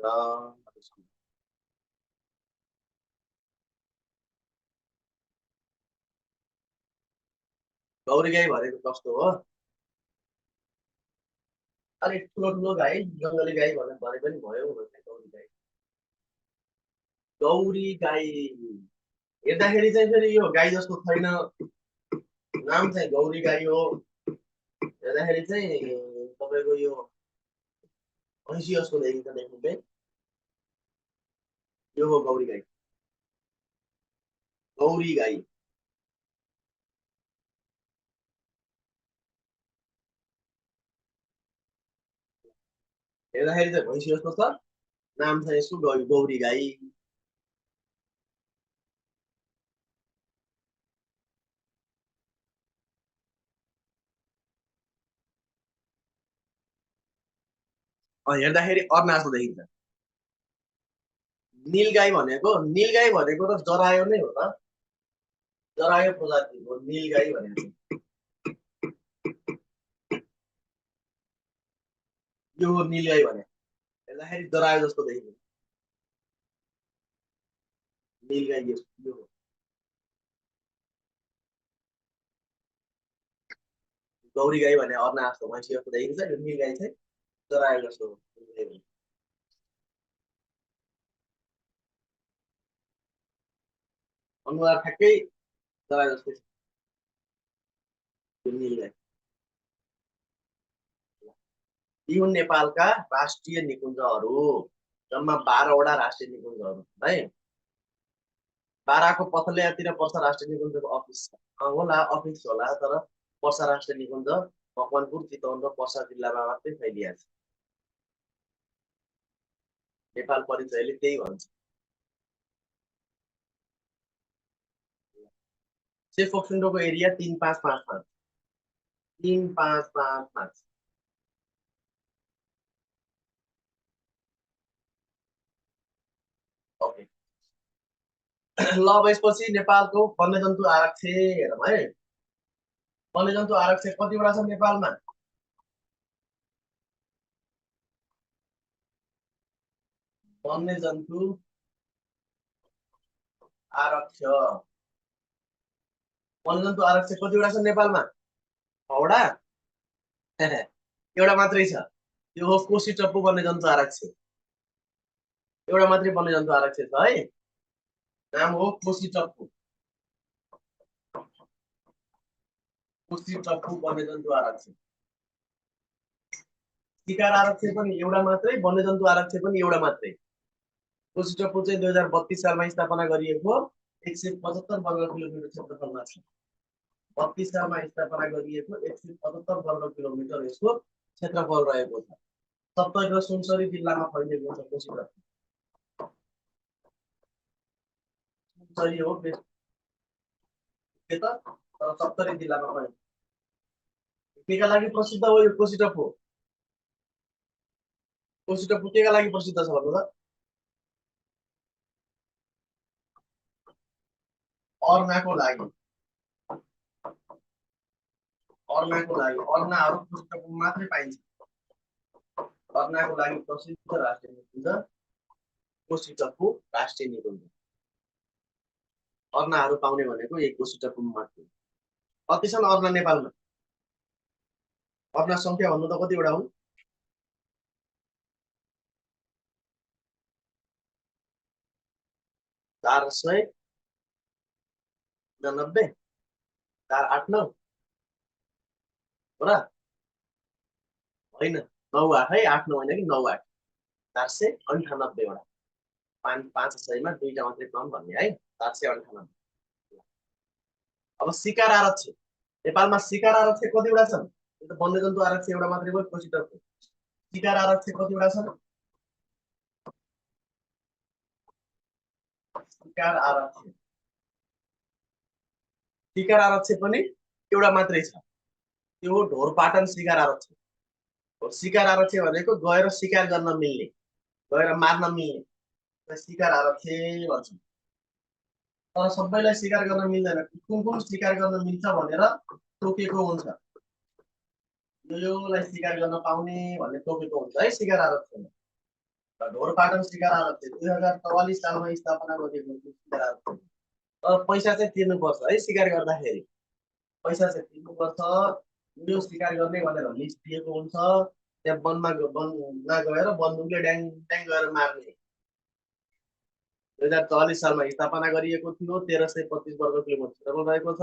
हुन्छ। गौरी गाई भनेको कस्तो हो? अलिक ठुलो गाई, जङ्गली गाई भने पनि भयो गौरी गाई। गौरी गाई हेर्दाखेरि चाहिँ फेरि यो गाई जस्तो छैन, नाम चाहिँ गौरी गाई हो। हेर्दाखेरि चाहिँ तपाईँको यो भैँसी जस्तो देखिन्छ देख्नु चाहिँ, यो हो गौरी गाई। गौरी गाई हेर्दाखेरि चाहिँ भैँसी जस्तो छ, नाम चाहिँ यसको गौरी गाई। हेर्दाखेरि अर्ना जस्तो देखिन्छ। नीलगाई भनेको त जरायो नै हो त, जरायो प्रजातिको नीलगाई भनेको। यो हो नीलगाई भने, हेर्दाखेरि जरायो जस्तो देखिन्छ नीलगाई। यो हो गौरी गाई भने अर्ना जस्तो भैँसी जस्तो देखिन्छ, यो नीलगाई चाहिँ जरायो जस्तो अनुहार ठ्याक्कै जरायो जस्तो नीलगाई। यी हुन् नेपालका राष्ट्रिय निकुञ्जहरू, जम्मा 12वटा राष्ट्रिय निकुञ्जहरू है। बाराको पथलेतिर पर्सा राष्ट्रिय निकुञ्जको अफिस होला, तर पर्सा राष्ट्रिय निकुञ्ज मकवानपुर, चितवन र पर्सा जिल्लामा मात्रै फैलिएको छ। नेपाल परिचयले त्यही भन्छ। सेफोक्सुन्डोको एरिया 3555, 3555। ओके, ल अब यसपछि नेपालको वन्यजन्तु आरक्ष हेरौँ है। वन्यजन्तु आरक्ष कतिवटा छ नेपालमा? वन्यजन्तु आरक्ष, वन्यजन्तु आरक्ष कतिवटा छ नेपालमा? 6वटा। एउटा मात्रै छ, यो हो कोशी टप्पु वन्यजन्तु आरक्ष। एउटा मात्रै वन्यजन्तु आरक्ष छ है, नाम हो कोशी टप्पु। कोशी टप्पु वन्यजन्तु आरक्ष। शिकार आरक्ष पनि एउटा मात्रै, वन्यजन्तु आरक्ष पनि एउटा मात्रै। कोशी टप्पु चाहिँ 2032 सालमा स्थापना गरिएको, 175 वर्ग किलोमिटर क्षेत्रफलमा छ। 32 सालमा स्थापना गरिएको 175 वर्ग किलोमिटर यसको क्षेत्रफल रहेको छ। सप्तरी र सुनसरी जिल्लामा फैलिएको छ कोशी टप्पु। सुनसरी हो तर सप्तरी जिल्लामा फैलिएको। केका लागि प्रसिद्ध हो यो कोशी टप्पु? कोशी टप्पु केका लागि प्रसिद्ध छ भन्नु त? अर्नाको लागि, अर्नाको लागि। अर्नाहरू कोशी टप्पुमा मात्रै पाइन्छ। अर्नाको लागि प्रसिद्ध राष्ट्रिय निकुञ्ज कोशी टप्पु राष्ट्रिय निकुञ्ज। अर्नाहरू पाउने भनेको यही कोशी टप्पुमा मात्रै। कति छन् अर्ना नेपालमा? अर्ना संख्या भन्नु त कतिवटा हुन्? 499, 489 हो र? होइन, 98 है, 89 होइन कि 98, 498 वटा। 500मा 2टा मात्रै कम भन्ने है, 498। अब शिकार आरक्ष नेपालमा, शिकार आरक्ष कतिवटा छन्? यो त वन्यजन्तु आरक्ष एउटा मात्रै भयो कोशी टप्पु। शिकार आरक्ष कतिवटा छन्? शिकार आरक्ष, शिकार आरक्ष पनि एउटा मात्रै छ, त्यो हो ढोरपाटन शिकार आरक्ष। शिकार आरक्ष भनेको गएर शिकार गर्न मिल्ने, गएर मार्न मिल्ने शिकार आरक्ष भन्छ। तर सबैलाई शिकार गर्न मिल्दैन, कुन शिकार गर्न मिल्छ भनेर तोकेको हुन्छ। योलाई शिकार गर्न पाउने भन्ने तोकेको हुन्छ है शिकार आरक्षमा। ढोरपाटन शिकार आरब थियो 2044 सालमा स्थापना गरिएको शिकार आरब थियो। तर पैसा चाहिँ तिर्नुपर्छ है शिकार गर्दाखेरि, पैसा चाहिँ तिर्नुपर्छ। यो शिकार गर्ने भनेर लिस्ट दिएको हुन्छ, त्यहाँ वनमा गएर बन्दुकले ड्याङ ड्याङ गरेर मार्ने। 2044 सालमा स्थापना गरिएको थियो, 1325 वर्ग किलोमिटर क्षेत्रफल रहेको छ।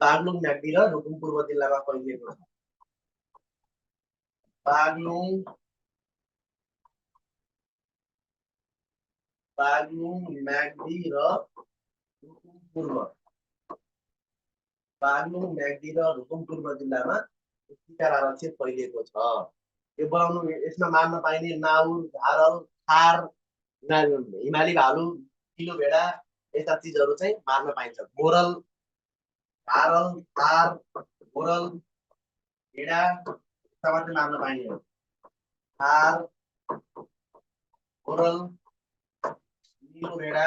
बागलुङ, म्याग्दी र रुकुम पूर्व जिल्लामा फैलिएको छ। बागलुङ म्याग्दी र रुकुम पूर्व, बागलुङ, म्याग्दी र रुकुम पूर्व जिल्लामा शिकार आरक्षी फैलिएको छ। यो बनाउनु, यसमा मार्न पाइने नाउर, झारल, थार, हिमाली भालु, किलो भेडा यस्ता चिजहरू चाहिँ मार्न पाइन्छ। घोरल, झारल, थार, घोरल, भेडा यस्ता मात्रै मार्न पाइने हो। थार, घोरल, निलो भेडा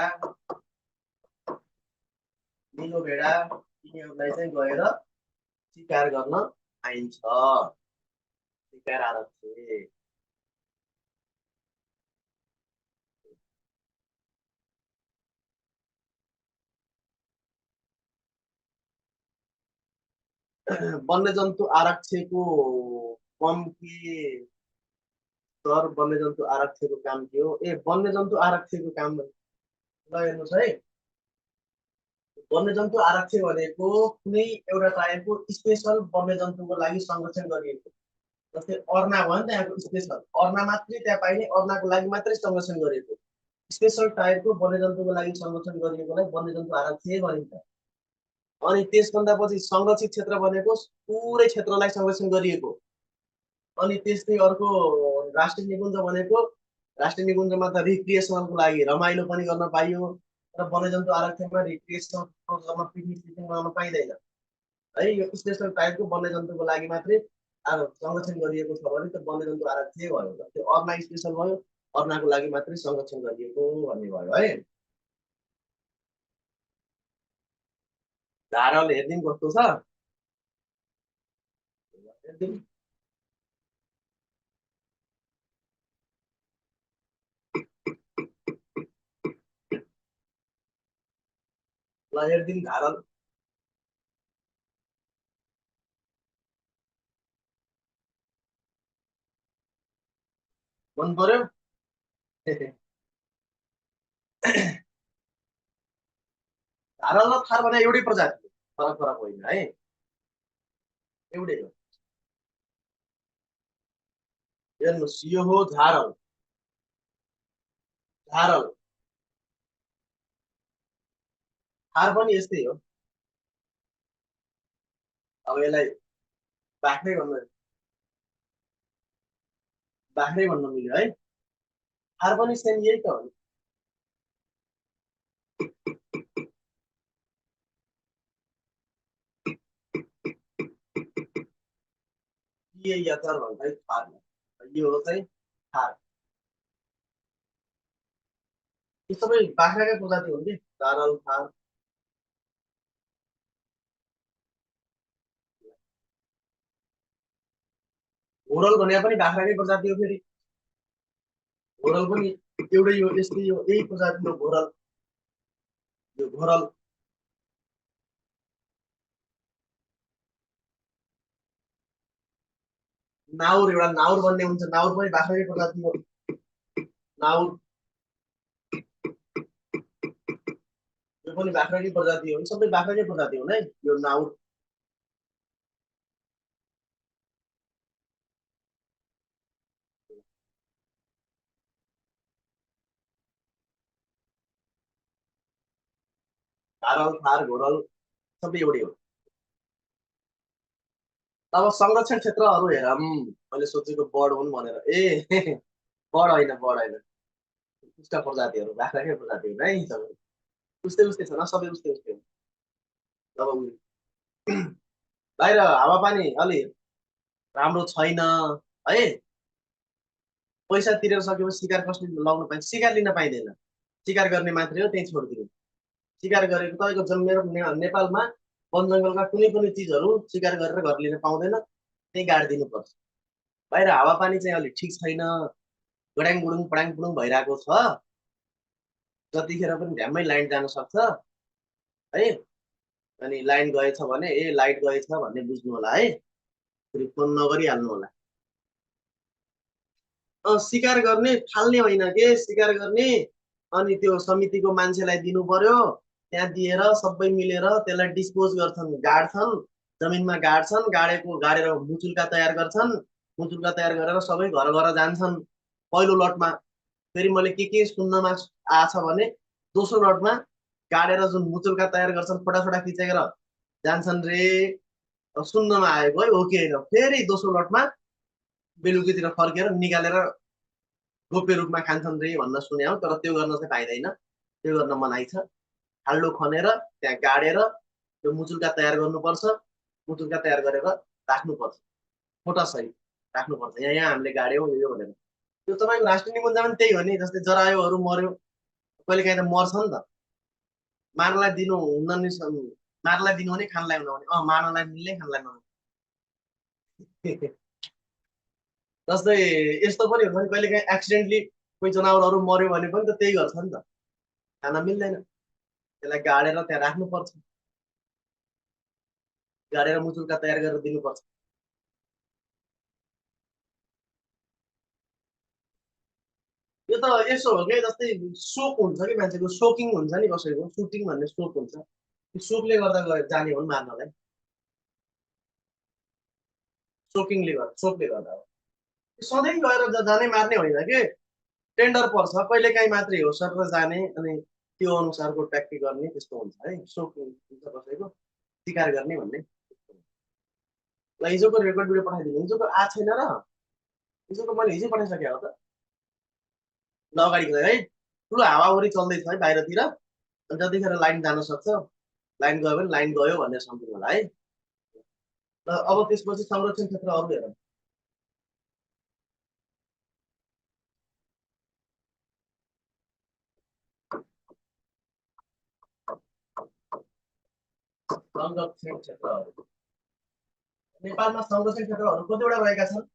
यिनीहरूलाई चाहिँ गएर शिकार गर्न पाइन्छ। शिकार आरक्षी वन्यजन्तु आरक्षीको कम के सर, वन्यजन्तु आरक्षीको काम के हो? वन्यजन्तु आरक्षीको काम ल हेर्नुहोस् है, वन्यजन्तु आरक्षी भनेको कुनै एउटा टाइपको स्पेसल वन्यजन्तुको लागि संरक्षण गरिएको। जस्तै अर्ना भयो नि, त्यहाँको स्पेसल अर्ना मात्रै त्यहाँ पाइने, अर्नाको लागि मात्रै संरक्षण गरिएको स्पेसल टाइपको वन्यजन्तुको लागि संरक्षण गरिएकोलाई वन्यजन्तु आरक्षी भनिन्छ। अनि त्यसभन्दा पछि संरक्षित क्षेत्र भनेको पुरै क्षेत्रलाई संरक्षण गरिएको। अनि त्यस्तै अर्को राष्ट्रिय निकुञ्ज भनेको, राष्ट्रिय निकुञ्जमा त रिक्रिएसनलको लागि रमाइलो पनि गर्न पाइयो, र वन्यजन्तु आरक्षणमा रिक्रिएसन गर्न, पिकनिक सिकनिक गर्न पाइँदैन है। यो स्पेसल टाइपको वन्यजन्तुको लागि मात्रै संरक्षण गरिएको छ भने त्यो वन्यजन्तु आरक्षी भयो। त्यो अर्ना स्पेसल भयो, अर्नाको लागि मात्रै संरक्षण गरिएको भन्ने भयो है। झारल हेरिदिउँ कस्तो छ, हेरिदिउँ। ल हेरिदिउँ झारल। मन पर्यो? झारल र थार भने एउटै प्रजाति, फरक फरक होइन है, एउटै हो। हेर्नुहोस्, यो हो झारल। झारल, थार पनि यस्तै हो। अब यसलाई बाख्रै भन्नु मिल्यो है। थार पनि सेम यही त हो। यही अचार भन्छ थार, यो हो चाहिँ थार। यो सबै बाख्राकै प्रजाति हो कि, झारल, थार। घोरल भने पनि बाख्राकै प्रजाति हो फेरि। घोरल पनि एउटै हो, यस्तै हो, यही प्रजाति हो घोरल। यो घोरल नाउर, एउटा नाउर भन्ने हुन्छ, नाउर पनि बाख्राकै प्रजाति हो। नाउर यो पनि बाख्राकै प्रजाति हो, सबै बाख्राकै प्रजाति हो नै यो नाउर। झारल, थार, घोरल सबै एउटै हो। अब संरक्षण क्षेत्रहरू हेरौँ। मैले सोचेको बर्ड हुन् भनेर, बर्ड होइन, बर्ड होइन, उस्ता प्रजातिहरू, बाख्राकै प्रजाति हो है सबै। उस्तै उस्तै छ न, सबै उस्तै उस्तै हो। अब बाहिर हावापानी अलि राम्रो छैन है। पैसा तिरेर सकेपछि शिकार कसले लाउन पाइन्छ? शिकार लिन पाइँदैन, शिकार गर्ने मात्रै हो, त्यही छोडिदिनु। शिकार गरेको तपाईँको मेरो नेपालमा वन जङ्गलका कुनै पनि चिजहरू शिकार गरेर घर लिन पाउँदैन, त्यही गाडिदिनु पर्छ। बाहिर हावापानी चाहिँ अलिक ठिक छैन, गडाङ गुडुङ पडाङ पुडुङ भइरहेको छ, जतिखेर पनि ढ्याम्मै लाइन जान सक्छ है। अनि लाइन गएछ भने ए लाइट गएछ भन्ने बुझ्नु होला है, फेरि फोन नगरिहाल्नु होला। सिकार गर्ने फाल्ने होइन के, सिकार गर्ने अनि त्यो समितिको मान्छेलाई दिनु पर्यो, त्यहाँ दिएर सबै मिलेर त्यसलाई डिस्पोज गर्छन्, गाड्छन्, जमिनमा गाड्छन्, गाडेर मुचुल्का तयार गर्छन्, मुचुल्का तयार गरेर सबै घर घर जान्छन् पहिलो लटमा। फेरि मैले के सुन्नमा आछ भने दोस्रो लटमा गाडेर जुन मुचुल्का तयार गर्छन् फोटासोटा खिचेर जान्छन् रे, सुन्नमा आएको है, हो कि होइन। फेरि दोस्रो लटमा बेलुकीतिर फर्केर निकालेर गोप्य रूपमा खान्छन् रे भन्न सुने हो, तर त्यो गर्न चाहिँ पाइँदैन, त्यो गर्न मनाइ छ। खाल्डो खनेर त्यहाँ गाडेर त्यो मुचुल्का तयार गर्नुपर्छ, मुचुल्का तयार गरेर राख्नुपर्छ, फोटा सहित राख्नुपर्छ, यहाँ यहाँ हामीले गाड्यौँ यो भनेर। त्यो तपाईँको राष्ट्रिय निकुञ्ज पनि त्यही हो नि, जस्तै जरायोहरू मर्यो, कहिले काहीँ त मर्छ नि त, मार्नलाई दिनु हुन्न नि, मार्नलाई दिनु भने खानलाई हुन भने मार्नलाई मिल्ने खानलाई नहुने। जस्तै यस्तो पनि हुन्छ नि, कहिले काहीँ एक्सिडेन्टली कोही जनावरहरू मर्यो भने पनि त त्यही गर्छ नि त, खान मिल्दैन, त्यसलाई गाडेर त्यहाँ राख्नुपर्छ, गाडेर मुचुल्का तयार गरेर दिनुपर्छ। यो त यसो हो कि जस्तै सोक हुन्छ कि मान्छेको, सोकिङ हुन्छ नि कसैको, सुटिङ भन्ने सोक हुन्छ, त्यो सोकले गर्दा गयो जाने हो नि मार्नलाई, सोकिङले गर्दा, सोकले गर्दा हो। सधैँ गएर जाने मार्ने होइन कि, टेन्डर पर्छ कहिले काहीँ मात्रै हो सर जाने, अनि त्यो अनुसारको ट्याक्टिक गर्ने, त्यस्तो हुन्छ है, सोक हुन्छ कसैको, शिकार गर्ने भन्ने। ल हिजोको रेकर्ड भिडियो पठाइदिनु, हिजोको आएको छैन र, हिजोको मैले हिजै पठाइसकेँ हो त, ल अगाडि गयो है, ठुलो हावाहुरी चल्दैछ है बाहिरतिर, जतिखेर लाइन जान सक्छ, लाइन गयो भने लाइन गयो भनेर सम्झिनु होला है। र अब त्यसपछि संरक्षण क्षेत्रहरू हेरौँ। संरक्षण क्षेत्रहरू नेपालमा संरक्षण क्षेत्रहरू कतिवटा रहेका छन्,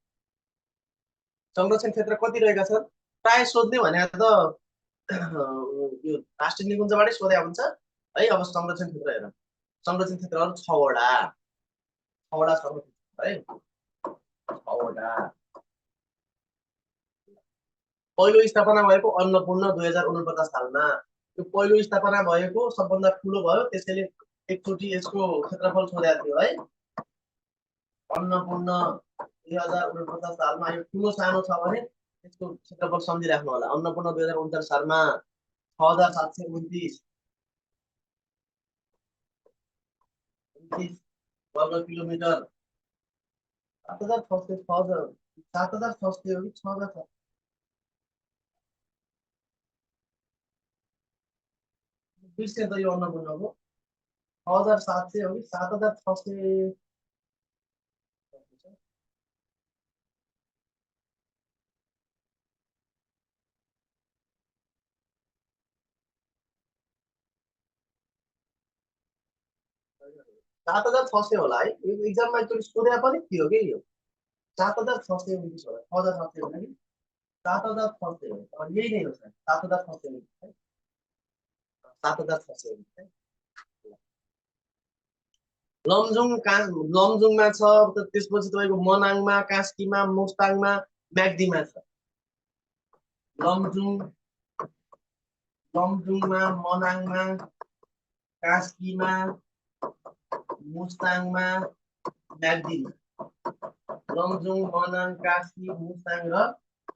संरक्षण क्षेत्र कति रहेका छन्, प्राय सोध्ने भने त यो राष्ट्रिय निकुञ्जबाटै सोध्या हुन्छ है। अब संरक्षण क्षेत्र हेरौँ, संरक्षण क्षेत्रहरू 6वटा, 6वटा संरक्षण क्षेत्र है, 6वटा। पहिलो स्थापना भएको अन्नपूर्ण 2049 सालमा, यो पहिलो स्थापना भएको सबभन्दा ठुलो भयो, त्यसैले एकचोटि यसको क्षेत्रफल सोधेको थियो है। अन्नपूर्ण 2049 सालमा, यो ठुलो सानो छ भने यसको क्षेत्रफल सम्झिराख्नु होला। अन्नपूर्ण 2039 सालमा 6729 वर्ग किलोमिटर, 7600, 7600 हो कि 6000, बिर्सेँ त यो अन्नपूर्णको, 6700 हो कि 7600, 7600 होला है, यो इक्जाममा एकचोटि सोधेर पनि थियो कि यो 7629 होला, 6700 होला कि 7600 हो, यही नै हो सर, 7600, 7600। लमजुङ लमजुङमा छ, त्यसपछि तपाईँको मनाङमा, कास्कीमा, मुस्ताङमा, म्याग्दीमा छ। लमजुङ, लमजुङमा, मनाङमा, कास्कीमा, मुस्ताङमा, म्याग्दीमा। लमजुङ, मनाङ, कास्की, मुस्ताङ र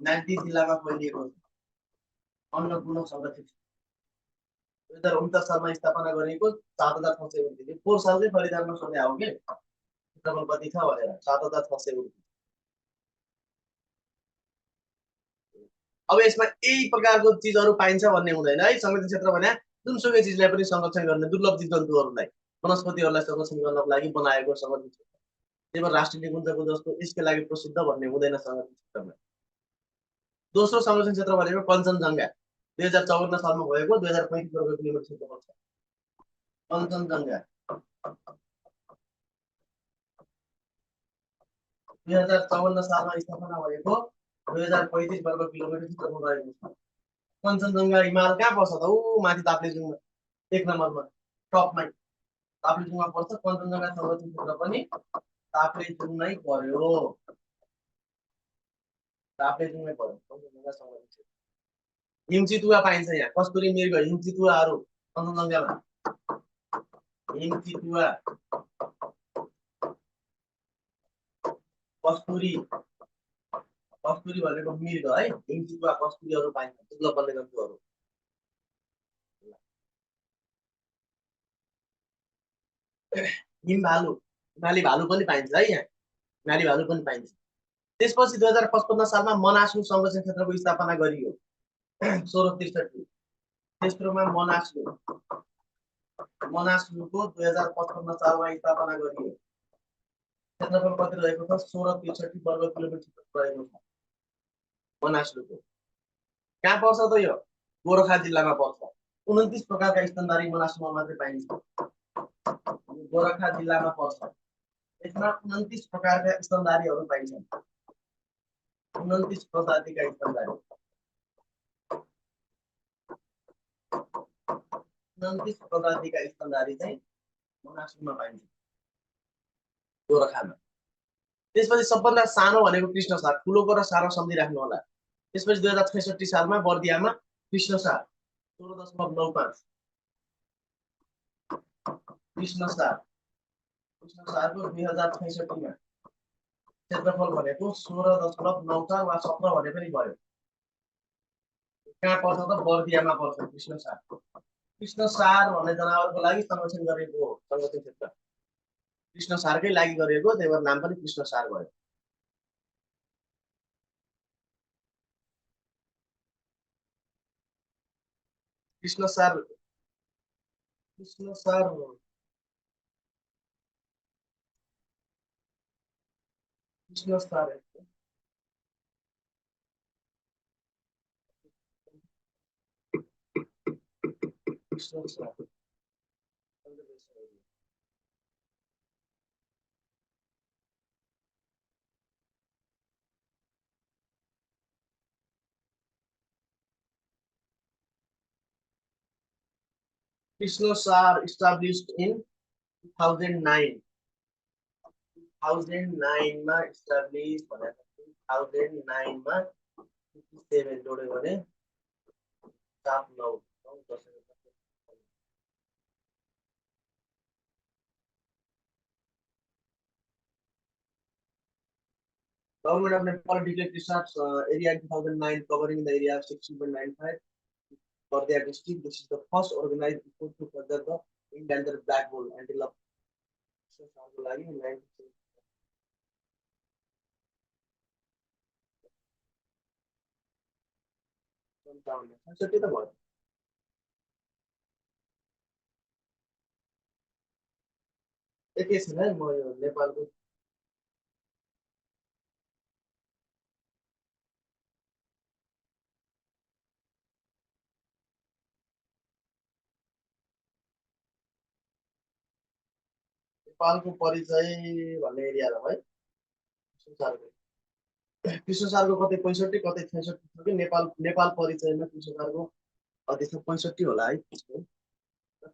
म्याग्दी जिल्लामा फैलिएको छ अन्नपूर्ण संरक्षित 2049 सालमा स्थापना गरेको 7629, 4 साल चाहिँ खरिदारमा सोधे हो कि क्षेत्रफल कति छ भनेर, 7629। अब यसमा यही प्रकारको चिजहरू पाइन्छ भन्ने हुँदैन है। संरक्षित क्षेत्र भने जुनसुकै चिजलाई पनि संरक्षण गर्ने, दुर्लभ जीव जन्तुहरूलाई, वनस्पतिहरूलाई संरक्षण गर्नको लागि बनाएको संरक्षित क्षेत्र, त्यही भएर राष्ट्रिय निकुञ्जको जस्तो यसकै लागि प्रसिद्ध भन्ने हुँदैन संरक्षित क्षेत्रमा। दोस्रो संरक्षण क्षेत्र भनेको कञ्चनजङ्घा, 2054 सालमा भएको 2035 वर्ग किलोमिटर क्षेत्रफल छ कञ्चनजङ्घा। 2054 सालमा स्थापना भएको 2035 वर्ग किलोमिटर क्षेत्रफल रहेको छ। कञ्चनजङ्घा हिमाल कहाँ पर्छ त? ऊ माथि ताप्लेजुङमा, 1 नम्बरमा टपमै ताप्लेजुङमा पर्छ। कञ्चनजङ्घा संरक्षण क्षेत्र पनि ताप्लेजुङ नै पर्यो, ताप्लेजुङमै पर्यो कञ्चनजङ्घा संरक्षण क्षेत्र। हिमचितुवा पाइन्छ यहाँ, कस्तुरी मृग हिमचितुवाहरू कञ्चनजङ्घामा। हिमचितुवा, कस्तुरी, कस्तुरी भनेको मृग है, हिमचितुवा कस्तुरीहरू पाइन्छ, दुर्लभ वन्यजन्तुहरू। हिम भालु, हिमाली भालु पनि पाइन्छ है यहाँ, हिमाली भालु पनि पाइन्छ। त्यसपछि 2055 सालमा मनासलु संरक्षण क्षेत्रको स्थापना गरियो, 1663। तेस्रोमा मनासलु, मनासलुको 2055 सालमा स्थापना गरियो। क्षेत्रफल कति रहेको छ? 1663 वर्ग किलोमिटर रहेको छ मनासलुको। कहाँ पर्छ त यो? गोरखा जिल्लामा पर्छ। 29 प्रकारका स्तनधारी मनासलुमा मात्रै पाइन्छ, गोरखा जिल्लामा पर्छ। यसमा 29 प्रकारका स्तनधारीहरू पाइन्छन्, 29 प्रजातिका स्तनधारी, 29 प्रजातिका स्तनधारी चाहिँ मनासलुमा पाइन्छ, गोरखामा। त्यसपछि सबभन्दा सानो भनेको कृष्णसार, ठुलोको र सानो सम्झिराख्नु होला। त्यसपछि 2066 सालमा बर्दियामा कृष्णसार 16.95, कृष्णसार, कृष्णसारको 2066 मा क्षेत्रफल भनेको 16.94 वा 17 भने पनि भयो। कहाँ पर्छ त? बर्दियामा पर्छ कृष्णसार। कृष्णसार भन्ने जनावरको लागि संरक्षण गरेको हो संरक्षण क्षेत्र, कृष्णसारकै लागि गरिएको, त्यही भएर नाम पनि कृष्णसार भयो। Krishnasar, Krishnasar, Krishnasar Krishnasar Krishnasar established in 2009, 2009 मा established भनेको 2009 मा 57 जोड्यो भने 7 9 9 10 Government of Nepal declared Krishnasar's area in 2009 covering the area of 16.95 for their district. This is the first organized effort to further the endangered black bull antelope. Krishnasarको लागि 96 57 त भयो। एकैछिन है, म यो नेपालको परिचय भन्ने एरिया हो है कृष्णसारको। कृष्णसारको कतै 65 कतै 66 छ कि नेपाल, नेपाल परिचयमा कृष्णसारको अध्यक्ष 65 होला है।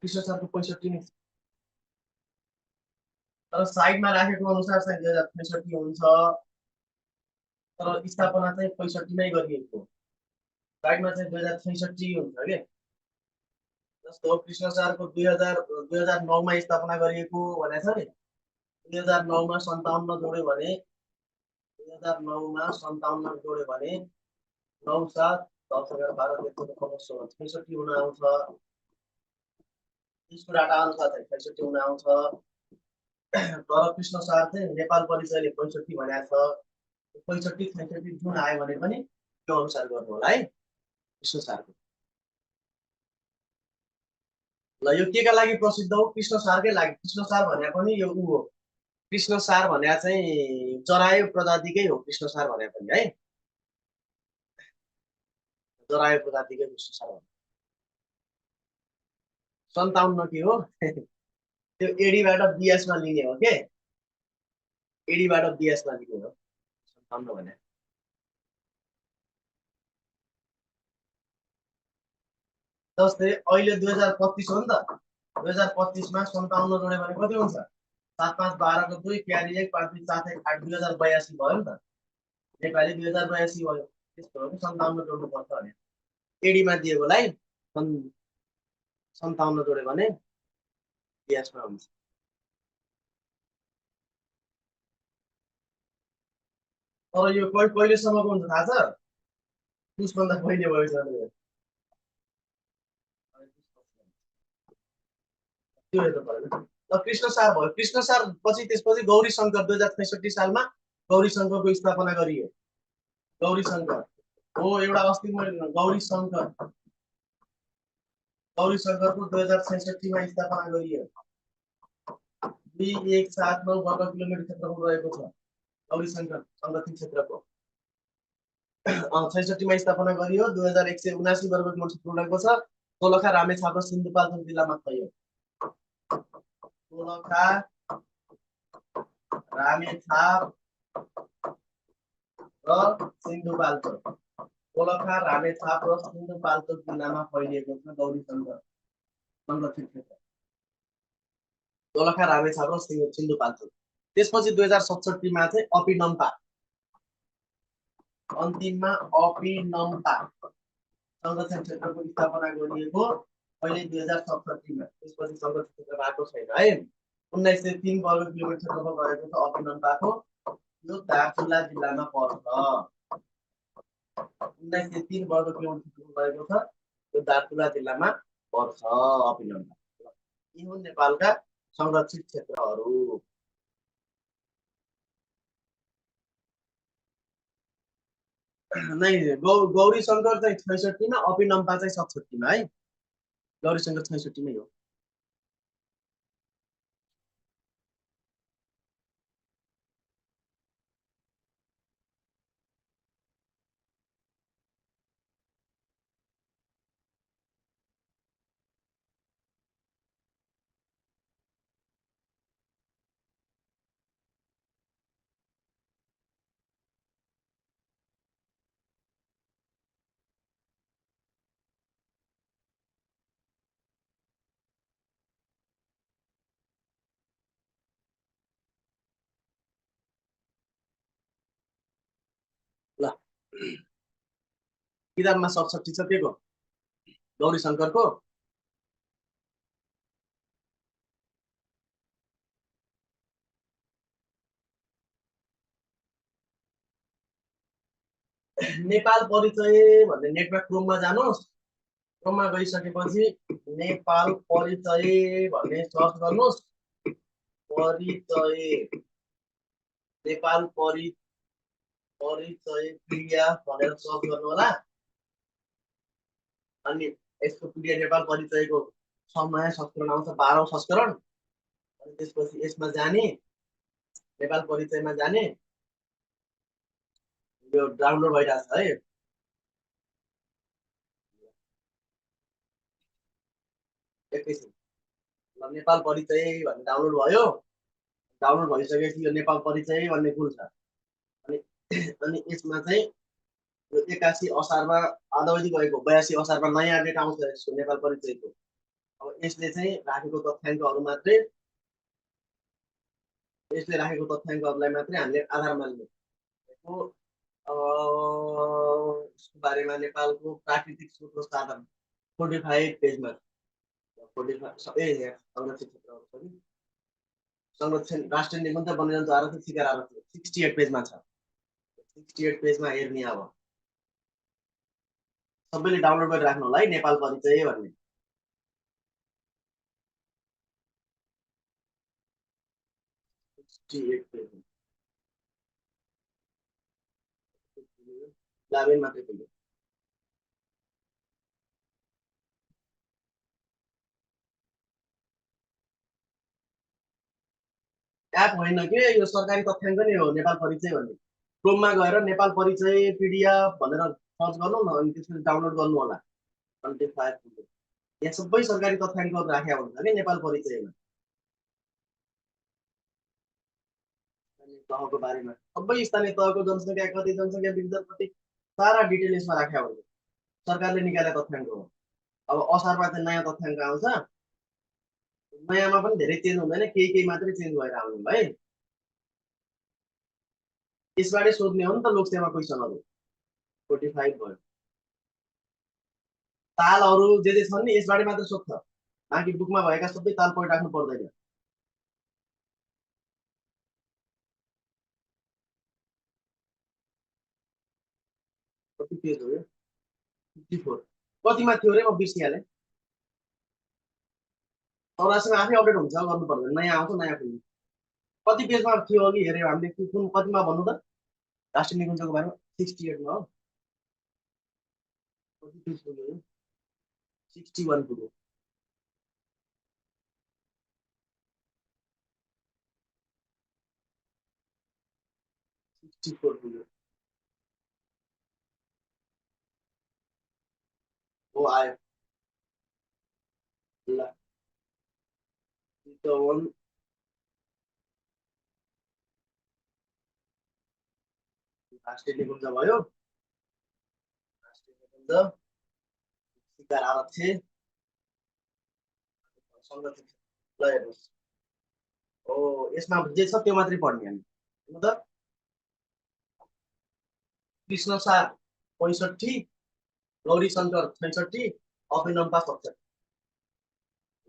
कृष्णसारको 65 नै छ, तर साइडमा राखेको अनुसार चाहिँ 2066 हुन्छ, तर स्थापना चाहिँ 65 मै गरिएको हो। साइडमा चाहिँ 2066 हुन्छ के। जस्तो कृष्णसारको 2009 मा स्थापना गरिएको भनेको छ नि, 2009 मा 57 जोड्यो भने 2009 मा 57 जोड्यो भने 9 7 10 11 12 13 14 16 66 हुन आउँछ। त्यसको डाटा अनुसार चाहिँ 66 हुन आउँछ। तर कृष्णसार चाहिँ नेपाल परिचयले 65 भनेको छ। 65 66 जुन आयो भने पनि त्यो अनुसार गर्नु होला है कृष्णसारको। ल यो केका लागि प्रसिद्ध हो? कृष्णसारकै लागि। कृष्णसार भनेको पनि यो उ हो, कृष्णसार भनेको चाहिँ जरायु प्रजातिकै हो कृष्णसार भनेको पनि है, जरायु प्रजातिकै कृष्णसार हो। 57 के हो? त्यो एडीबाट बीएसमा लिने हो के, एडीबाट बीएसमा लिने हो 57 भने। जस्तै अहिले 2025 हो नि त, 2025 मा 57 जोड्यो भने कति हुन्छ? 7 5 12 को 2 क्यारी 1 5 3 7 1 8 2082 भयो नि त। नेपाली 2082 भयो। त्यस्तो हो कि 57 जोड्नु पर्छ भने एडीमा दिएकोलाई 57 जोड्यो भने यसमा हुन्छ। तर यो कहिलेसम्मको हुन्छ थाहा छ? पुसभन्दा पहिले भएछ त्यो हेर्नु पर्यो। ल कृष्ण सार भयो। कृष्ण सार पछि त्यसपछि गौरी शङ्कर 2066 सालमा गौरी शङ्करको स्थापना गरियो। गौरी शङ्कर हो एउटा अस्ति मैले गौरी शङ्करको 2066 मा स्थापना गरियो। 2179 वर्ग किलोमिटर क्षेत्रफल रहेको छ गौरी शङ्कर संरक्षित क्षेत्रको। 66 मा स्थापना गरियो। 2179 वर्ग किलोमिटर क्षेत्रफल रहेको छ। दोलखा रामेछाप र सिन्धुपाल्चोक जिल्लामा थियो। दोलखा रामेछाप र सिन्धुपाल्चोक। दोलखा रामेछाप र सिन्धुपाल्चोक जिल्लामा फैलिएको छ गौरी शङ्कर संरक्षित क्षेत्र। दोलखा रामेछाप र सिन्धुपाल्चोक। त्यसपछि 2067 मा चाहिँ अपिनम्पा, अन्तिममा अपिनम्पा संरक्षण क्षेत्रको स्थापना गरिएको अहिले 2067 मा। त्यसपछि संरक्षित क्षेत्र भएको छैन है। 1903 वर्ग किलोमिटर क्षेत्रफल रहेको छ अपिनम्पाको। यो दार्चुला जिल्लामा पर्छ। 1903 वर्ग किलोमिटर क्षेत्रफल रहेको छ। यो दार्चुला जिल्लामा पर्छ अपिनम्पा। यी हुन् नेपालका संरक्षित क्षेत्रहरू। नै गौरी शङ्कर चाहिँ 66 मा, अपिनम्पा चाहिँ 67 मा है। गौरी शङ्कर 66 मै हो। ल किताबमा 67 छ के को? गौरी शङ्करको। नेपाल परिचय भन्ने नेटमा क्रोममा जानुहोस्। क्रोममा गइसकेपछि नेपाल परिचय भन्ने सर्च गर्नुहोस्। परिचय नेपाल परिचय पीडीएफ भनेर सर्च गर्नु होला। अनि यसको पीडीएफ नेपाल परिचयको 6 नयाँ संस्करण आउँछ, 12औं संस्करण। अनि त्यसपछि यसमा जाने, नेपाल परिचयमा जाने, यो डाउनलोड भइरहेछ है। एकैछिन। ल नेपाल परिचय भन्ने डाउनलोड भयो। डाउनलोड भइसकेपछि यो नेपाल परिचय भन्ने खुल्छ। अनि यसमा चाहिँ यो 81 असारमा आधावधि गएको 82 असारमा नयाँ डेट आउँछ यसको नेपाल परिचयको। अब यसले चाहिँ राखेको तथ्याङ्कहरू मात्रै, यसले राखेको तथ्याङ्कहरूलाई मात्रै हामीले आधार मान्ने। यसको बारेमा नेपालको प्राकृतिक स्रोत र साधन 45 पेजमा 45 सबै संरक्षित क्षेत्रहरू छ कि संरक्षण राष्ट्रिय निकुञ्ज वन्यजन्तु आरक्षण शिकार आरक्षण 68 पेजमा छ। 68 पेजमा हेर्ने। अब सबैले डाउनलोड गरेर राख्नु होला है नेपाल परिचय भन्ने। लाभेन मात्रै पुग्यो। एप होइन के, यो सरकारी तथ्याङ्क नै हो नेपाल परिचय भन्ने। क्रोममा गएर नेपाल परिचय पीडीएफ भनेर सर्च गर्नु न, अनि त्यसपछि डाउनलोड गर्नु होला। 25 पुग्यो। यहाँ सबै सरकारी तथ्याङ्कहरू राखेको हुन्छ कि नेपाल परिचयमा। तहको बारेमा सबै स्थानीय तहको जनसङ्ख्या कति, जनसङ्ख्या वितरण कति, सारा डिटेल यसमा राखेको हुन्छ। सरकारले निकालेको तथ्याङ्क हो। अब असारमा चाहिँ नयाँ तथ्याङ्क आउँछ, नयाँमा पनि धेरै चेन्ज हुँदैन, केही केही मात्रै चेन्ज भएर आउनु है। यसबाटै सोध्ने हो नि त लोकसेवा क्वेसनहरू। 45 भयो। तालहरू जे छन् नि यसबाटै मात्र सोध्छ, बाँकी बुकमा भएका सबै ताल पढिराख्नु पर्दैन। कति पेज हो यो? 54। कतिमा थियो रे, म बिर्सिहालेँ। चौरासीमा आफै अपडेट हुन्छ, गर्नु पर्दैन, नयाँ आउँछ नयाँ खुल्छ। कति पेजमा थियो अघि हेऱ्यो हामीले, कुन कतिमा भन्नु त राष्ट्रिय निकुञ्जको बारेमा? 68 मा हो। कति पेज पुग्यो? 61 पुग्यो। पुग्यो। हो आयो ल। चितवन राष्ट्रिय निकुञ्ज भयो। राष्ट्रिय निकुञ्ज, शिकार आरक्ष, संरक्षित। ल हेर्नुहोस्, हो यसमा जे छ त्यो मात्रै पढ्ने हामी। हेर्नु त, कृष्ण सार 65, गौरी शङ्कर 66, अभिनम्पा 67।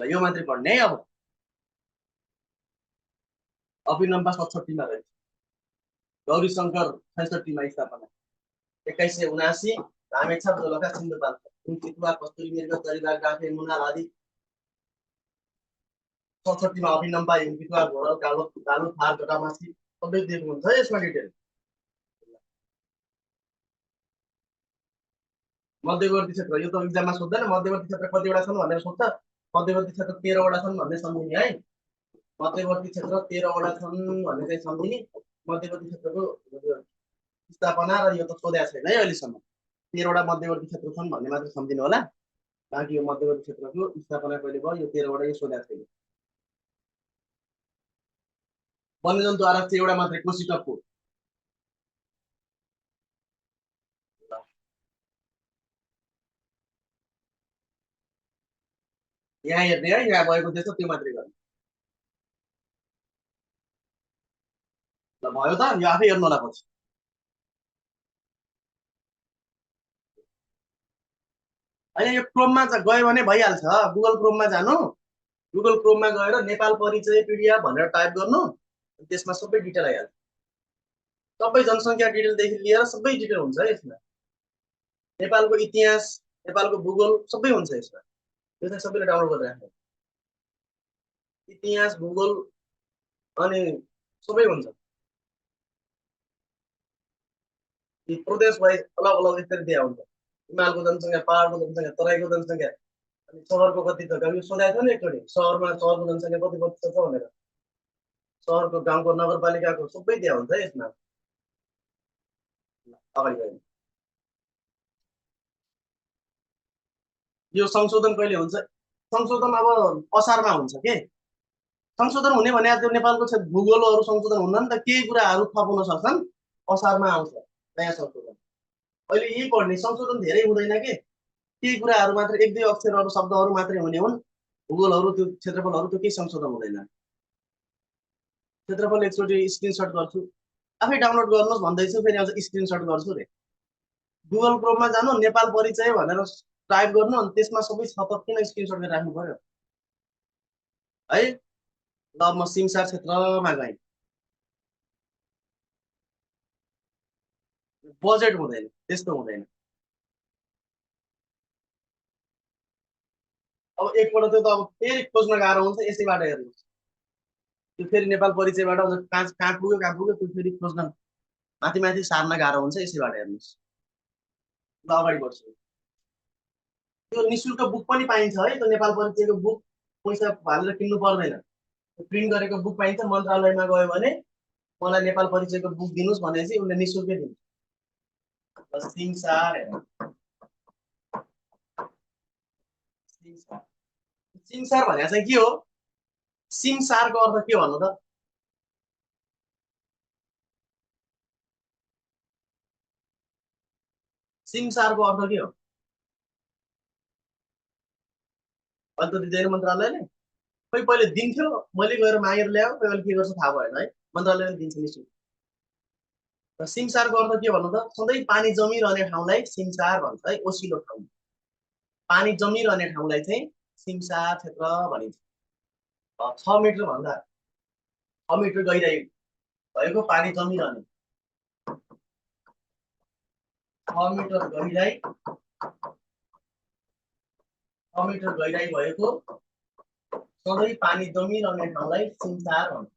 ल यो मात्रै पढ्ने है। अब अभिनम्पा 67 मा रहेछ, गौरी शङ्कर 66 मा स्थापना। 2179 रामेछाप दोलखा सिन्धुपाल्चोक चितुवा कस्तुरी मृग चरिबाग डाँफे मुनाल आदि। 67 मा अभिनम्पा हिमचितुवा घोडल कालो कालो थार जटामासी सबै दिएको हुन्छ यसमा डिटेल। मध्यवर्ती क्षेत्र यो त इक्जाममा सोध्दैन, मध्यवर्ती क्षेत्र कतिवटा छन् भनेर सोध्छ। मध्यवर्ती क्षेत्र 13 वटा छन् भन्ने सम्झिने है। मध्यवर्ती क्षेत्र 13 वटा छन् भन्ने चाहिँ सम्झिने। मध्यवर्ती क्षेत्रको स्थापना र यो त सोधेको छैन है अहिलेसम्म। 13 वटा मध्यवर्ती क्षेत्र छन् भन्ने मात्र सम्झिनु होला, बाँकी यो मध्यवर्ती क्षेत्रको स्थापना कहिले भयो यो 13 वटा यो सोधेको छैन। वन्यजन्तु आरक्ष एउटा मात्रै, कोशी टप्पु। यहाँ हेर्ने है, यहाँ भएको जे छ त्यो मात्रै गर्ने। ल भयो त, यो आफै हेर्नु होला पछि। अहिले यो क्रोममा गयो भने भइहाल्छ, गुगल क्रोममा जानु, गुगल क्रोममा गएर नेपाल परिचय पिडिएफ भनेर टाइप गर्नु, त्यसमा सबै डिटेल आइहाल्छ। सबै जनसङ्ख्या डिटेलदेखि लिएर सबै डिटेल हुन्छ है यसमा। नेपालको इतिहास, नेपालको भूगोल सबै हुन्छ यसमा। यो चाहिँ सबैले डाउनलोड गरेर राख्नु। इतिहास, भूगोल अनि सबै हुन्छ। प्रदेश वाइज अलग अलग यसरी दिया हुन्छ। हिमालको जनसङ्ख्या, पहाडको जनसङ्ख्या, तराईको जनसङ्ख्या, अनि सहरको कति छ, हामी सोधेको थियो नि एकचोटि, सहरमा सहरको जनसङ्ख्या कति प्रतिशत छ भनेर। सहरको, गाउँको, नगरपालिकाको सबै दिया हुन्छ है यसमा। अगाडि गयो, यो संशोधन कहिले हुन्छ? संशोधन अब असारमा हुन्छ के। संशोधन हुने भने त्यो नेपालको भूगोलहरू संशोधन हुन्न नि त, केही कुराहरू थप हुन सक्छन्, असारमा आउँछ नयाँ संशोधन। अहिले यही पढ्ने, संशोधन धेरै हुँदैन के, केही कुराहरू मात्र, एक दुई अक्षरहरू शब्दहरू मात्रै हुने हुन्। भूगोलहरू त्यो क्षेत्रफलहरू त्यो केही संशोधन हुँदैन। क्षेत्रफल एकचोटि स्क्रिनसट गर्छु, आफै डाउनलोड गर्नुहोस् भन्दैछु, फेरि आउँछ स्क्रिनसट गर्छु रे। गुगल क्रोममा जानु, नेपाल परिचय भनेर टाइप गर्नु, अनि त्यसमा सबै छ किन स्क्रिनसट गरेर राख्नु पर्यो है। ल म सिमसार क्षेत्रमा गएँ, बजेट हुँदैन, त्यस्तो हुँदैन। अब एकपल्ट त्यो त अब फेरि खोज्न गाह्रो हुन्छ, यसैबाट हेर्नुहोस्। त्यो फेरि नेपाल परिचयबाट कहाँ कहाँ पुग्यो कहाँ पुग्यो त्यो फेरि खोज्न माथि माथि सार्न गाह्रो हुन्छ, यसैबाट हेर्नुहोस्। ल अगाडि बढ्छु। त्यो निःशुल्क बुक पनि पाइन्छ है, त्यो नेपाल परिचयको बुक पैसा हालेर किन्नु पर्दैन। प्रिन्ट गरेको बुक पाइन्छ, मन्त्रालयमा गयो भने मलाई नेपाल परिचयको बुक दिनुहोस् भनेपछि उनले निःशुल्कै दिन्छ। सिमसार हेर्नु, सिमसार, सिमसार भनेको चाहिँ के हो? सिमसारको अर्थ के भन्नु त? सिमसारको अर्थ के हो? अहिले त दिँदैन मन्त्रालयले। खोइ पहिले दिन्थ्यो, मैले गएर मागेर ल्याऊ, खोइ अहिले के गर्छ थाहा भएन है। मन्त्रालयले दिन्छ नि। र सिमसारको अर्थ के भन्नु त, सधैँ पानी जमिरहने ठाउँलाई सिमसार भन्छ है, ओसिलो ठाउँ। पानी जमिरहने ठाउँलाई चाहिँ सिमसार क्षेत्र भनिन्छ। 6 मिटर भन्दा 6 मिटर गहिराई भएको पानी जमिरहने 6 मिटर गहिराई 6 मिटर गहिराई भएको सधैँ पानी जमिरहने ठाउँलाई सिमसार भन्छ।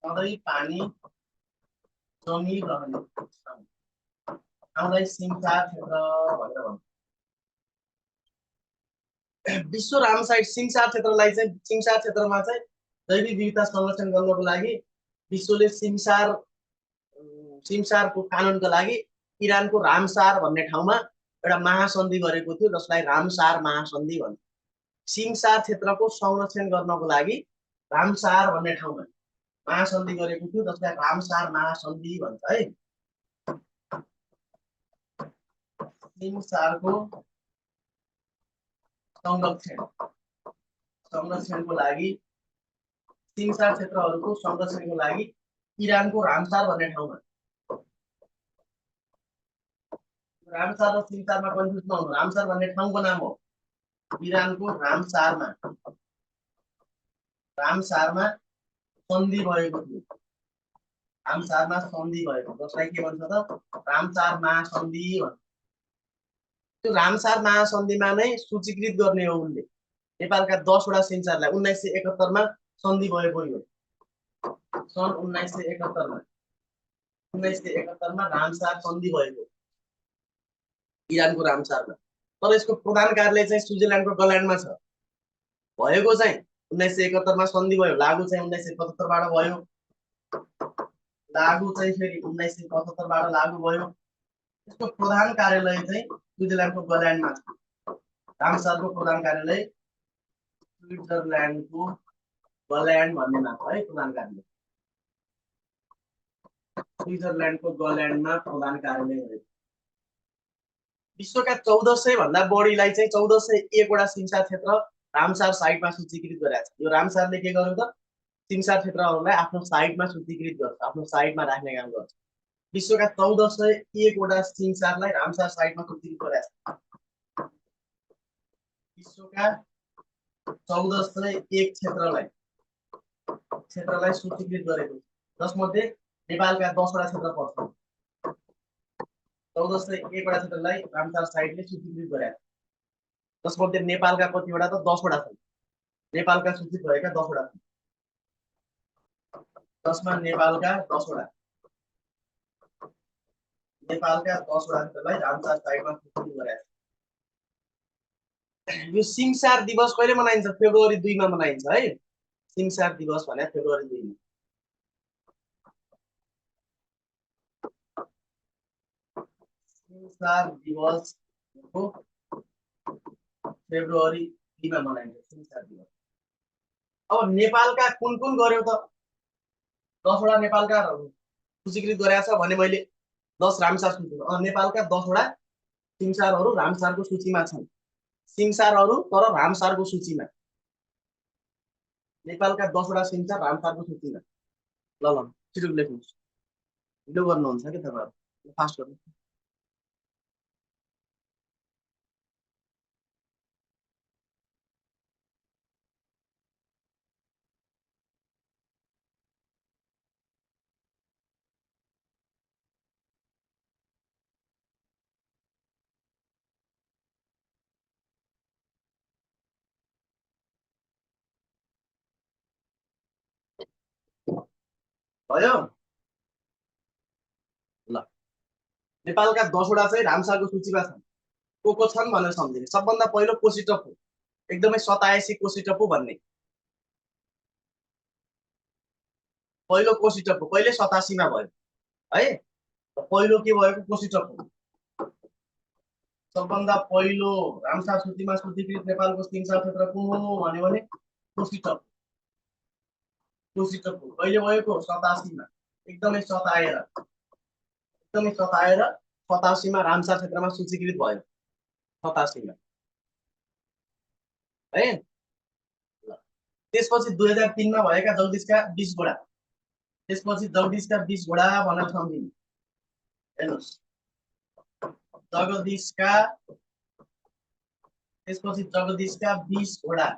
सधैँ पानी जमिरहने ठाउँलाई सिमसार क्षेत्र भनेर भन्छ। विश्व रामसार सिमसार क्षेत्रलाई चाहिँ सिमसार क्षेत्रमा चाहिँ जैविक विविधता संरक्षण गर्नको लागि विश्वले सिमसारको कानुनको लागि इरानको रामसार भन्ने ठाउँमा एउटा महासन्धि गरेको थियो, जसलाई रामसार महासन्धि भन्छ। सिमसार क्षेत्रको संरक्षण गर्नको लागि रामसार भन्ने ठाउँमा महासन्धि गरेको थियो, जसलाई रामसार महासन्धि भन्छ है। सिमसारको संरक्षणको लागि सिमसार क्षेत्रहरूको संरक्षणको लागि इरानको रामसार भन्ने ठाउँमा, रामसार र सिमसारमा कन्फ्युज नहुनु, रामसार भन्ने ठाउँको नाम हो। इरानको रामसारमा सन्धि भएको थियो। रामसारमा सन्धि भएको, जसलाई के भन्छ त रामसार महासन्धि भन्छ। त्यो रामसार महासन्धिमा नै सूचीकृत गर्ने हो उनले नेपालका 10 वटा सिमसारलाई। 1971 मा सन्धि भएको यो, सन् 1971 मा रामसार सन्धि भएको इरानको रामसारमा। तर यसको प्रधान कार्यालय चाहिँ स्विजरल्यान्डको गल्यान्डमा छ। भएको चाहिँ 1971 मा सन्धि भयो, लागू चाहिँ 1975 बाट भयो, लागू चाहिँ फेरि 1975 बाट लागू भयो। यसको प्रधान कार्यालय चाहिँ स्विजरल्यान्डको गल्यान्डमा छ। रामसारको प्रधान कार्यालय स्विजरल्यान्डको गल्यान्ड भन्नेमा छ है, प्रधान कार्यालय स्विजरल्यान्डको गल्यान्डमा प्रधान कार्यालय हो। विश्वका 1400 भन्दा बढीलाई चाहिँ 1401 वटा सिमसार क्षेत्र रामसार साइटमा सूचीकृत गरेको छ। यो रामसारले के गर्यो त, सिमसार क्षेत्रहरूलाई आफ्नो साइटमा सूचीकृत गर्छ, आफ्नो साइटमा राख्ने काम गर्छ। विश्वका 1401 वटा सिमसारलाई रामसार साइटमा सूचीकृत गरेको छ। विश्वका 1401 क्षेत्रलाई सूचीकृत गरेको, जसमध्ये नेपालका 10 वटा क्षेत्र पर्छ। 1401 वटा क्षेत्रलाई रामसार साइटले सूचीकृत गरेको, जसमध्ये नेपालका कतिवटा त 10 वटा छन्। नेपालका सूचित भएका 10 वटा छन्, जसमा नेपालका 10 वटा क्षेत्रलाई रामसार साइटमा सूचीकृत गरेको छ। यो सिमसार दिवस कहिले मनाइन्छ? फेब्रुअरी 2 मा मनाइन्छ है। सिमसार दिवस भने फेब्रुअरी 2 मा। सिमसार दिवस को फेब्रुअरी 2 मा मनाइन्छ सिमसार दिवस। अब नेपालका कुन कुन गर्यो त? 10 वटा नेपालका सूचीकृत गरेको छ भने मैले 10 रामसार सूची, नेपालका 10 वटा सिमसारहरू रामसारको सूचीमा छन्। सिमसारहरू तर रामसारको सूचीमा, नेपालका 10 वटा सिमसार रामसारको सूचीमा। ल छिटो लेख्नुहोस्, भिडियो गर्नुहुन्छ कि तपाईहरु, फास्ट गर्नु। भयो ल, नेपालका 10 वटा चाहिँ रामसारको सूचीमा छन्। को छन् भनेर सम्झिने। सबभन्दा पहिलो कोशी टप्पु, एकदमै सताएसी कोशी टप्पु भन्ने। पहिलो कोशी टप्पु कहिले 87 मा भयो है। पहिलो के भएको? कोशी टप्पु। सबभन्दा पहिलो रामसार सूचीमा सूचीकृत नेपालको सिमसार क्षेत्र कुन हो भन्यो भने कोशी टप्पु। कोशी टप्पु कहिले भएको? 87 मा। एकदमै सताएर 87 मा रामसार क्षेत्रमा सूचीकृत भयो, 87 मा। है। ल, त्यसपछि 2003 मा भएका जगदीशका 20 घोडा, त्यसपछि जगदीशका 20 घोडा भनेर सम्झिनु। हेर्नुहोस्, जगदीशका, त्यसपछि जगदीशका 20 घोडा,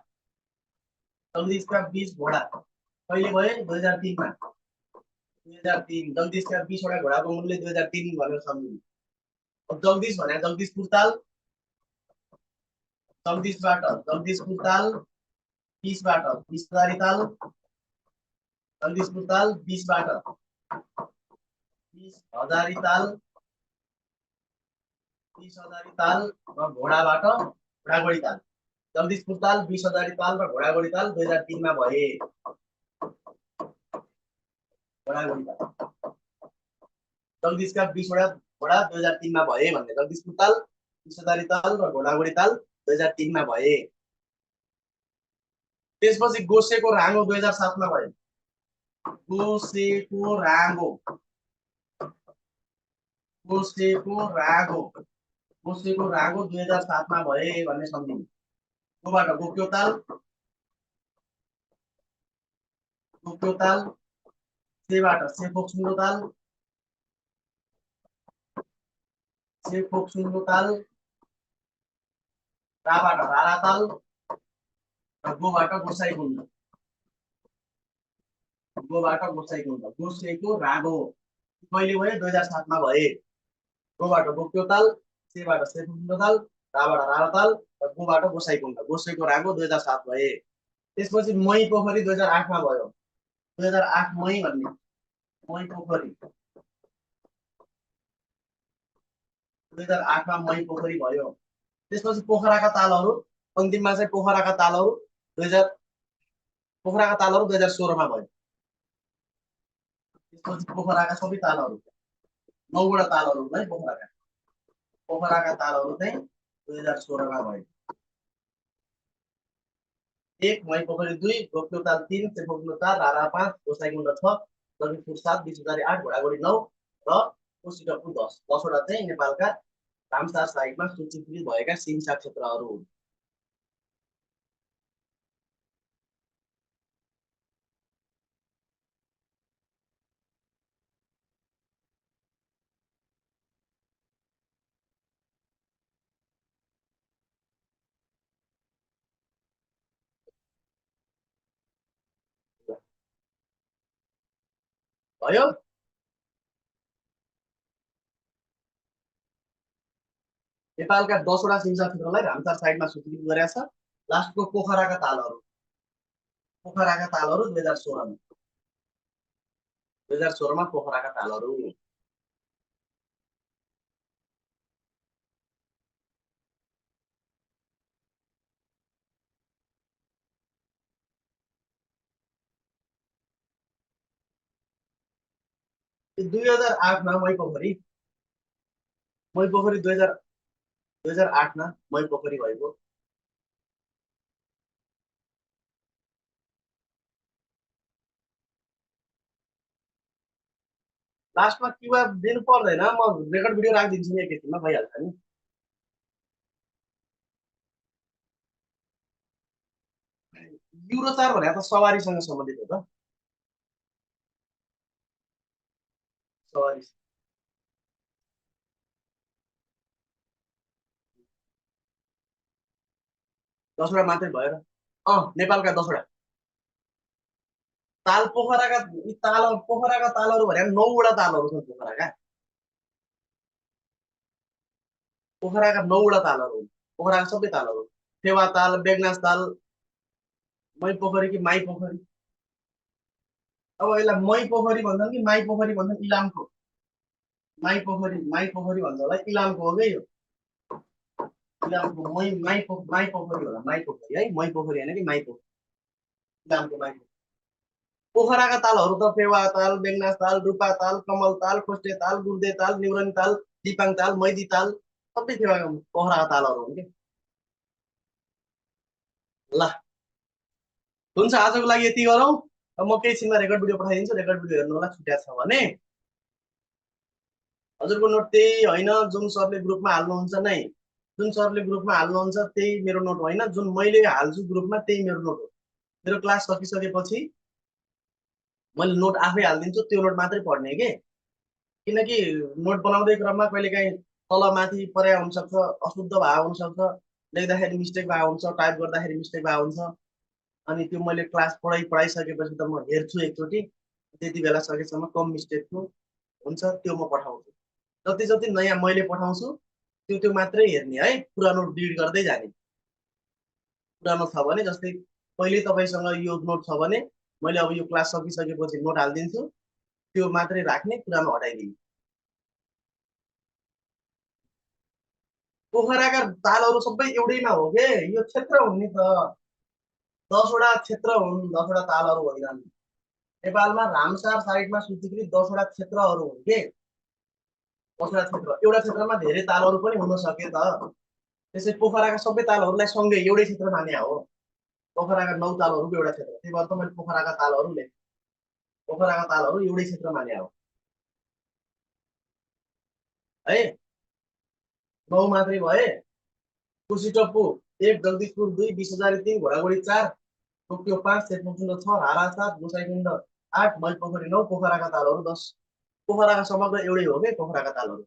जगदीशका 20 घोडा कहिले भए? 2003 मा। 2003 जगदीशका 20 वटा घोडाको मूल्य 2003 भनेर सम्झिनु। अब जगदीश भने जगदीशपुर ताल, जगदीशबाट जगदीशपुर ताल 20 बाट 20,000 ताल, जगदीशपुर ताल 20 बाट 20,000 ताल, 20,000 ताल र घोडाबाट घोडागोडी ताल। जगदीशपुर ताल 20,000 ताल र घोडागोडी ताल 2003 मा भए। घोडागोडी ताल जगदीशका 20 वटा घोडा 2003 मा भए भन्ने। जगदीशपुर ताल 20,000 ताल र घोडागोडी ताल 2003 मा भए। त्यसपछि गोसेको राङ्गो 2007 मा भयो। गोसेको राङ्गो, गोसेको राङ्गो, गोसेको राङ्गो 2007 मा भए भन्ने सम्झिनु। गोबाट गोक्यो ताल, गोक्यो ताल, सेबाट सेफोक्सुङ्गो ताल, सेफोक्सुङ्गो ताल, राबाट रारा ताल र गोबाट गोसाइकुण्ड, गोबाट गोसाइकुण्ड। गोसेको राङ्गो कहिले भए? 2007 मा भए। गोबाट गोक्यो ताल, सेबाट सेफोक्सुङ्गो ताल, राबाट रारा ताल र गोबाट गोसाइकुण्ड। गोसेको राङ्गो 2007 भए। त्यसपछि मही पोखरी 2008 मा भयो। 2008 मही भन्ने, मही पोखरी 2008 मा मही पोखरी भयो। त्यसपछि पोखराका तालहरू, अन्तिममा चाहिँ पोखराका तालहरू 2000, पोखराका तालहरू 2016 मा भयो। त्यसपछि पोखराका सबै तालहरू 9 वटा तालहरू है पोखराका, पोखराका तालहरू चाहिँ 2016 मा भयो। 1 मही पोखरी, 2 गोक्यो ताल, 3 सेफोक्सुङ्गो ताल, रारा 5, गोसाइकुण्ड 6, जगदीशपुर 7, 20,000 8, घोडागोडी 9 र कोसीटप्पु 10। 10 वटा चाहिँ नेपालका रामसार साइटमा सूचीकृत भएका सिमसा क्षेत्रहरू हुन्। भयो। नेपालका 10 वटा सिमसा क्षेत्रलाई रामसार साइटमा सूचीकृत गरेका छ। लास्टको पोखराका तालहरू, पोखराका तालहरू 2016 मा, 2016 मा पोखराका तालहरू। यो 2008 मा मही पोखरी, मही पोखरी 2008 मा मही पोखरी भएको। लास्टमा क्युआर दिनु पर्दैन, म रेकर्ड भिडियो राखिदिन्छु नि, एकैछिनमा भइहाल्छ नि। युरो 4 भने त सवारीसँग सम्बन्धित हो त, सवारी 10 वटा मात्रै भयो र। नेपालका 10 वटा ताल, पोखराका ताल, पोखराका तालहरू भने 9 वटा तालहरू छन् पोखराका, पोखराका 9 वटा तालहरू हुन्। पोखराका सबै तालहरू, फेवा ताल, बेगनास ताल, मही पोखरी कि माई पोखरी। अब यसलाई मही पोखरी भन्छन् कि माई पोखरी भन्छन्? इलामको माई पोखरी भन्छ होला, इलामको हो कि यो, इलामको माई पोखरी होला, माई पोखरी है, मही पोखरी होइन कि माई पोखरी, इलामको माई पोखरी। पोखराका तालहरू त फेवा ताल, बेगनास ताल, रूपा ताल, कमल ताल, खोस्टे ताल, गुर्दे ताल, निउरनी ताल, दिपाङ ताल, मैदी ताल, सबै पोखराका तालहरू हुन् कि। ल हुन्छ, आजको लागि यति गरौँ। म केही छिनमा रेकर्ड भिडियो पठाइदिन्छु, रेकर्ड भिडियो हेर्नु होला, छुट्या छ भने। हजुरको नोट त्यही होइन जुन सरले ग्रुपमा हाल्नुहुन्छ नै, जुन सरले ग्रुपमा हाल्नुहुन्छ त्यही मेरो नोट होइन, जुन मैले हाल्छु ग्रुपमा त्यही मेरो नोट हो। मेरो क्लास सकिसकेपछि मैले नोट आफै हालिदिन्छु, त्यो नोट मात्रै पढ्ने के। किनकि नोट बनाउँदै क्रममा कहिलेकाहीँ तल माथि परे हुनसक्छ, अशुद्ध भएको हुनसक्छ, लेख्दाखेरि मिस्टेक भएको हुन्छ, टाइप गर्दाखेरि मिस्टेक भएको हुन्छ। अनि त्यो मैले क्लास पढाइसकेपछि त म हेर्छु एकचोटि, त्यति बेला सकेसम्म कम मिस्टेकको हुन्छ त्यो म पठाउँछु। जति जति नयाँ मैले पठाउँछु त्यो त्यो मात्रै हेर्ने है, पुरानो डिलिट गर्दै जाने। पुरानो छ भने जस्तै पहिले तपाईँसँग यो नोट छ भने मैले अब यो क्लास सकिसकेपछि नोट हालिदिन्छु, त्यो मात्रै राख्ने, पुरानो हटाइदिने। पोखराका तालहरू सबै एउटैमा हो के, यो क्षेत्र हुन् नि त। 10वटा क्षेत्र हुन्, 10वटा तालहरू होइनन्। नेपालमा रामसार साइडमा सूचीकृत 10वटा क्षेत्रहरू हुन् के। 10वटा क्षेत्र, एउटा क्षेत्रमा धेरै तालहरू पनि हुन सके त। त्यसै पोखराका सबै तालहरूलाई सँगै एउटै क्षेत्र माने हो। पोखराका 9 तालहरूको एउटा क्षेत्र, त्यही भएर त मैले पोखराका तालहरू लेखेँ। पोखराका तालहरू एउटै क्षेत्र माने हो है। 9 मात्रै भए। कुसिटप्पू 1, जगदीशपुर 2, 20,003, घोडागोडी 4, टोकियो 5, सेतमुचुण्ड 6, रारा 7, गोसाइकुण्ड 8, मैपोखरी 9, पोखराका तालहरू 10। पोखराका समग्र एउटै हो के पोखराका तालहरू।